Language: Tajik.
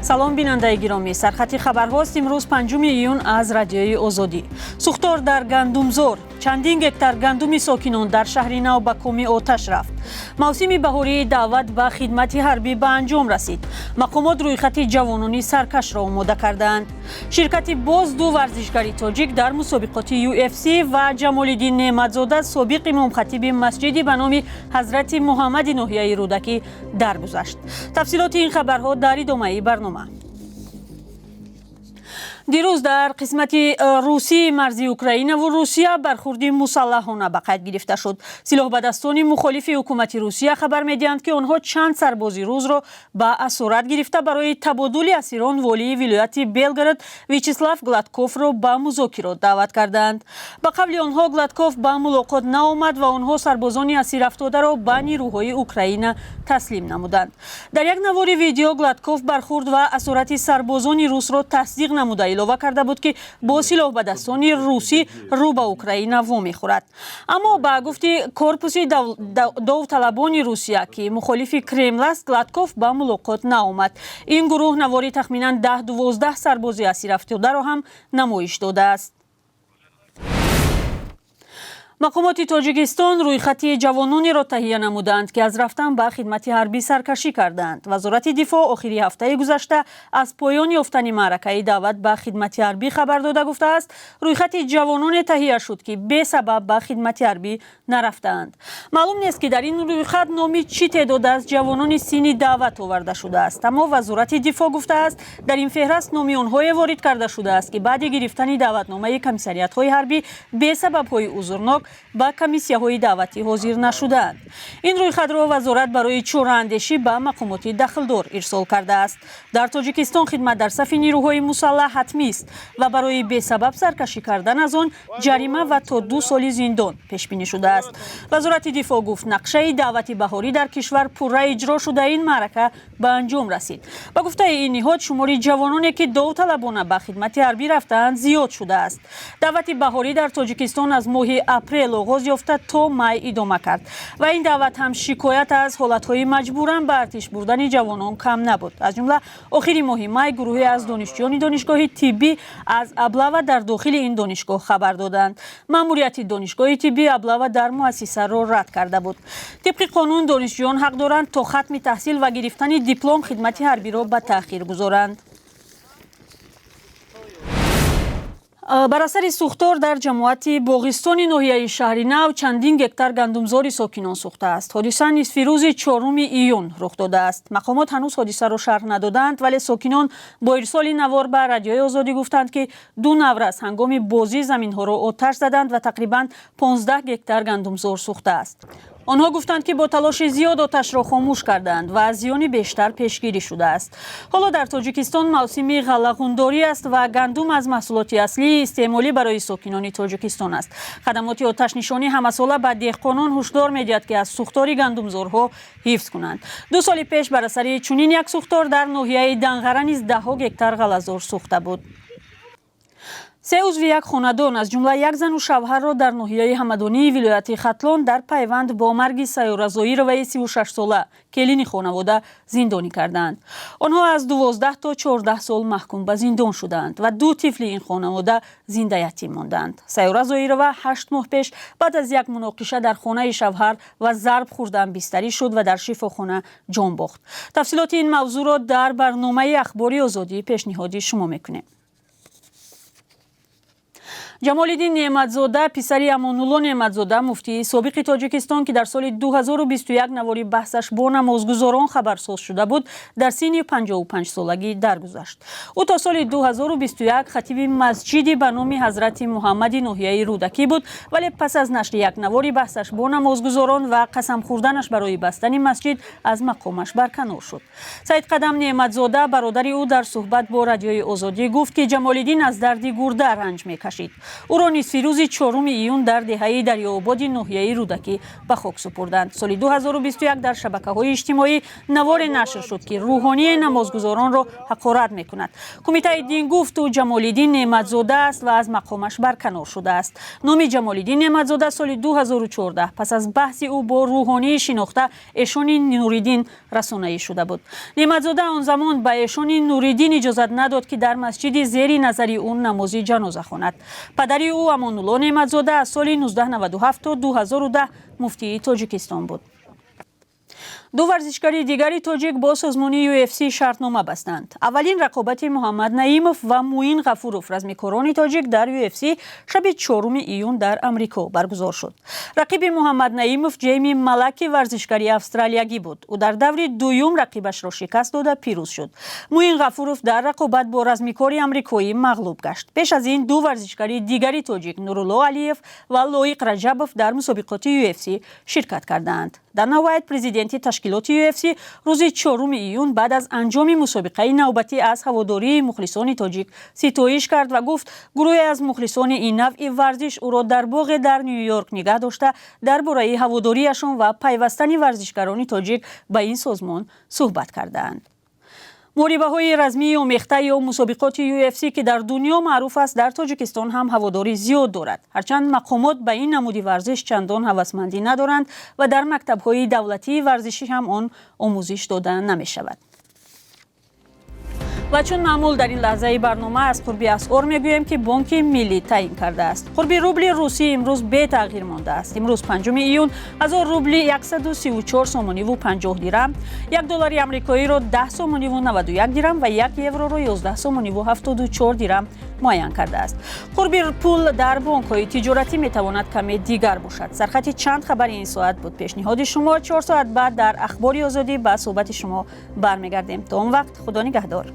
Салом, бинандаи гиромӣ. Сархати хабарҳост имрӯз, 5 июн, аз Радиои Озодӣ. Сӯхтор дар гандумзор, чандин гектар гандуми сокинон дар Шаҳри Нав ба коми оташ рафт. Мавсими баҳории даъват ба хидмати ҳарбӣ ба анҷом расид. Мақомот рӯйхати ҷавонони саркашро омода кардаанд. Ширкати боз ду варзишгари тоҷик дар мусобиқоти UFC ва Ҷамолиддин Неъматзода, собиқ имомхатиби масҷиди ба номи Ҳазрати Муҳаммади ноҳияи Рӯдакӣ, даргузашт. Тафсилоти ин хабарҳо дар идомаи барнома. Дирӯз дар қисмати русии марзи Украинаву Русия бархурди мусаллаҳона ба қайд гирифта шуд. Силоҳбадастони мухолифи ҳукумати Русия хабар медиҳанд, ки онҳо чанд сарбози русро ба асорат гирифта, барои табодули асирон волии вилояти Белгород Вячеслав Гладковро ба музокирот даъват кардаанд. Ба қавли онҳо, Гладков ба мулоқот наомад ва онҳо сарбозони асирафтодаро ба нирӯҳои Украина таслим намуданд. Дар як навори видео Гладков бархурд ва асорати сарбозони русро тасдиқ намуда, илова карда буд, ки бо силоҳбадастони русӣ рӯ ба Украина вомехӯрад. Аммо ба гуфти корпуси довталабони Русия, ки мухолифи Кремл аст, Гладков ба мулоқот наомад. Ин гурӯҳ навори тахминан 10-12 сарбози асирафтодаро ҳам намоиш додааст. Мақомоти Тоҷикистон рӯйхати ҷавононеро таҳия намуданд, ки аз рафтан ба хидмати ҳарбӣ саркашӣ кардаанд. Вазорати дифоъ охири ҳафтаи гузашта аз поён ёфтани маъракаи даъват ба хидмати ҳарбӣ хабар дода, гуфтааст, рӯйхати ҷавононе таҳия шуд, ки бесабаб ба хидмати ҳарбӣ нарафтаанд. Маълум нест, ки дар ин рӯйхат номи чӣ теъдод аз ҷавонони синни даъват оварда шудааст. Аммо Вазорати дифоъ гуфтааст, дар ин феҳраст номи онҳое ворид карда шудааст, ки баъди гирифтани даъватномаи комиссариатҳои ҳарбӣ бесабабҳои узрнок ба комиссияҳои даъватӣ ҳозир нашудаанд. Ин рӯйхатро вазорат барои чораандешӣ ба мақомоти дахлдор ирсол кардааст. Дар Тоҷикистон хидмат дар сафи нирӯҳои мусаллаҳ ҳатмист ва барои бесабаб саркашӣ кардан аз он ҷарима ва то 2 соли зиндон пешбинӣ шудааст. Вазорати дифоъ гуфт, нақшаи даъвати баҳорӣ дар кишвар пурра иҷро шуда, ин маърака ба анҷом расид. Ба гуфтаи ин ниҳод, шумори ҷавононе, ки довталабона ба хидмати ҳарбӣ рафтаанд, зиёд шудааст. Даъвати баҳорӣ дар Тоҷикистон аз моҳи апрел оғоз ёфта, то май идома кард ва ин даъват ҳам шикоят аз ҳолатҳои маҷбуран ба артиш бурдани ҷавонон кам набуд. Аз ҷумла охири моҳи май гурӯҳе аз донишҷӯёни донишгоҳи тиббӣ аз облава дар дохили ин донишгоҳ хабар доданд. Маъмурияти донишгоҳи тиббӣ облава дар муассисаро рад карда буд. Тибқи қонун, донишҷӯён ҳақ доранд то хатми таҳсил ва гирифтани диплом хидмати ҳарбиро ба таъхир гузоранд. Бар асари сӯхтор дар ҷамоати Боғистони ноҳияи Шаҳри Нав чандин гектар гандумзори сокинон сӯхтааст. Ҳодиса нисфи рӯзи 4 июн рух додааст. Мақомот ҳанӯз ҳодисаро шарҳ надодаанд, вале сокинон бо ирсоли навор ба Радиои Озодӣ гуфтанд, ки ду наврас ҳангоми бозӣ заминҳоро оташ заданд ва тақрибан 15 гектар гандумзор сӯхтааст. Онҳо гуфтанд, ки бо талоши зиёд оташро хомӯш карданд ва аз зиёни бештар пешгирӣ шудааст. Ҳоло дар Тоҷикистон мавсими ғаллағундорӣ аст ва гандум аз маҳсулоти аслии истеъмолӣ барои сокинони Тоҷикистон аст. Хадамоти оташнишонӣ ҳамасола ба деҳқонон ҳушдор медиҳад, ки аз сӯхтори гандумзорҳо ҳифз кунанд. 2 соли пеш бар асари чунин як сӯхтор дар ноҳияи Данғара низ даҳҳо гектар ғаллазор сӯхта буд. Се узви як хонадон, аз ҷумла як зану шавҳарро дар ноҳияи Ҳамадонии вилояти Хатлон дар пайванд бо марги Сайёра Зоироваи 36-сола, келини хонавода, зиндонӣ кардаанд. Онҳо аз 12 то 14 сол маҳкум ба зиндон шудаанд ва ду тифли ин хонавода зинда ятим монданд. Сайёра Зоирова 8 моҳ пеш баъд аз як муноқиша дар хонаи шавҳар ва зарб хӯрдан бистарӣ шуд ва дар шифохона ҷон бохт. Тафсилоти ин мавзӯъро дар барномаи Ахбори Озодӣ пешниҳоди шумо мекунем. Ҷамолиддин Неъматзода, писари Амонулло Неъматзода, муфтии собиқи Тоҷикистон, ки дар соли 2021 навори баҳсаш бо намозгузорон хабарсоз шуда буд, дар синни 55-солагӣ даргузашт. Ӯ то соли 2021 хатиби масҷиди ба номи Ҳазрати Муҳаммади ноҳияи Рӯдакӣ буд, вале пас аз нашри як навори баҳсаш бо намозгузорон ва қасам хӯрданаш барои бастани масҷид аз мақомаш барканор шуд. Саидқадам Неъматзода, бародари ӯ, дар суҳбат бо Радиои Озодӣ гуфт, ки Ҷамолиддин аз дарди гурда ранҷ мекашид. Ӯро нисфирӯзи 4 июн дар деҳаи Дарёободи ноҳияи Рӯдакӣ ба хок супурданд. Соли 2021 дар шабакаҳои иҷтимоӣ наворе нашр шуд, ки рӯҳонии намозгузоронро ҳақорат мекунад. Кумитаи дин гуфт, ӯ Ҷамолиддин Неъматзода аст ва аз мақомаш барканор шудааст. Номи Ҷамолиддин Неъматзода соли 2014 пас аз баҳси ӯ бо рӯҳонии шинохта Эшони Нуриддин расонаӣ шуда буд. Неъматзода он замон ба Эшони Нуриддин иҷозат надод, ки дар масҷиди зери назари ӯ намози ҷаноза хонад. Падари ӯ, Амонулло Неъматзода, аз соли 1997 то 2010 муфтии Тоҷикистон буд. Ду варзишгари дигари тоҷик бо созмони UFC шартнома бастанд. Аввалин рақобати Муҳаммад Наимов ва Муин Ғафуров, размикорони тоҷик дар UFC, шаби 4 июн дар Амрико баргузор шуд. Рақиби Муҳаммад Наимов Ҷейми Малаки, варзишгари австралиягӣ буд. Ӯ дар даври дуюм рақибашро шикаст дода, пирӯз шуд. Муин Ғафуров дар рақобат бо размикори амрикоӣ мағлуб гашт. Пеш аз ин ду варзишгари дигари тоҷик, Нурулло Алиев ва Лоиқ Раҷабов, дар мусобиқоти UFC ширкат кардаанд. Дана Вайт, президенти ташкилоти UFC, рӯзи 4 июн баъд аз анҷоми мусобиқаи навбатӣ аз ҳаводории мухлисони тоҷик ситоиш кард ва гуфт, гурӯҳе аз мухлисони ин навъи варзиш ӯро дар боғе дар Ню-Йорк нигаҳ дошта, дар бораи ҳаводориашон ва пайвастани варзишгарони тоҷик ба ин созмон суҳбат кардаанд. Муҳорибаҳои размии омехта ё мусобиқоти UFC, ки дар дунё маъруф аст, дар Тоҷикистон ҳам ҳаводори зиёд дорад. Ҳарчанд мақомот ба ин намуди варзиш чандон ҳавасмандӣ надоранд ва дар мактабҳои давлатии варзишӣ ҳам он омӯзиш дода намешавад. Ва чун маъмул, дар ин лаҳзаи барнома аз қурби асъор мегӯем, ки Бонки Миллӣ таъин кардааст. Қурби рубли русӣ имрӯз бетағйир мондааст. Имрӯз, 5 июн, 1000 рубли 134 сомониву 50 дирам, 1 доллари амрикоиро 10 сомониву 91 дирам ва 1 евроро 11 сомониву 74 дирам муайян кардааст. Қурби пул дар бонкҳои тиҷоратӣ метавонад каме дигар бошад. Сархати чанд хабари ин соат буд пешниҳоди шумо. 4 соат баъд дар Ахбори Озодӣ ба суҳбати шумо бармегардем. То он вақт, Худо нигаҳдор.